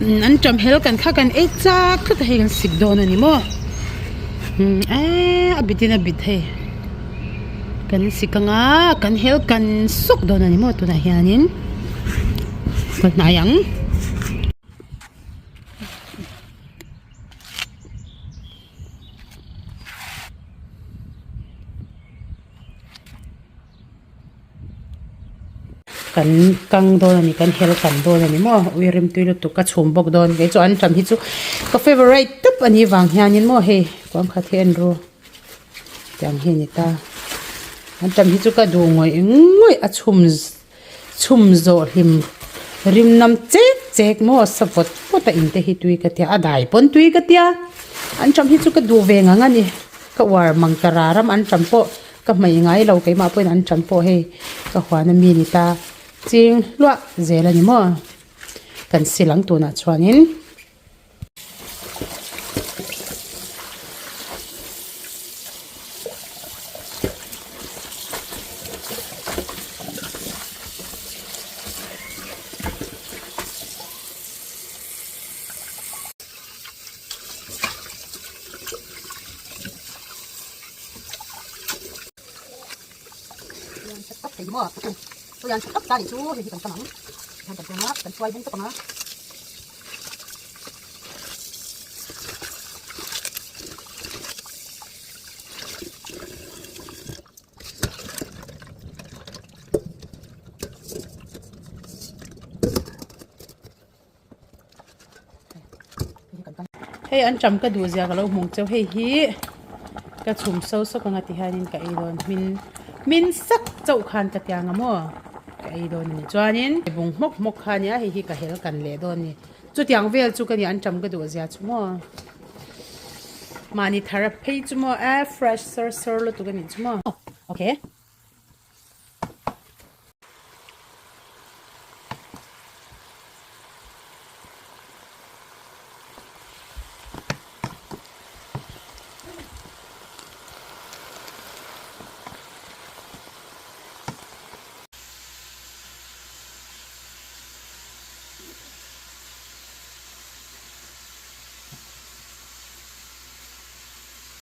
Anṭam hel kan kha kan ei chak tlat a hei kan sik dawn a ni maw eee a bit in a bit hei kan sik ang a kan hel kan sawk dawn a ni maw tunah hianin ka hnai ang. Kan kang dawn a ni kan hel kan dawn a ni maw ui rimtui lutuk ka chhum bawk dawn kei chu anṭam hi chu ka favourite tawp a nih vang hianin maw hei kuang khat hi en ru tiang hi a ni ta anṭam hi chu ka duh ngawih ngawih a chhum chhum zawh hlim rim nam chek chek maw sa vawt vawt a in te hi tui ka tia a dai pawn tui ka tia anṭam hi chu ka duh ve ngang a ni ka uar mang ta ra ram anṭam pawh. Ka hmei ngai lo keimah pawhin an ṭan pawh hei ka huan ami ni ta ching hluah zel a ni maw kan sil ang tunah chuanin. Hei an ṭam ka duh zia ka lo hmung cheu hei hi ka chhum so sawk anga ti hianin ka ei dawn hmin hmin sak chauh khan ka tiang a maw ka ei dawn a ni chuanin bung hmawk hmawk kha ania hei hi ka hel kan leh dawn a ni chutiang vel chu ka ni an ṭam ka duh zia chu maw mahni thar a phei chu maw a fresh sawr sawr lutuk a nih chu maw okay.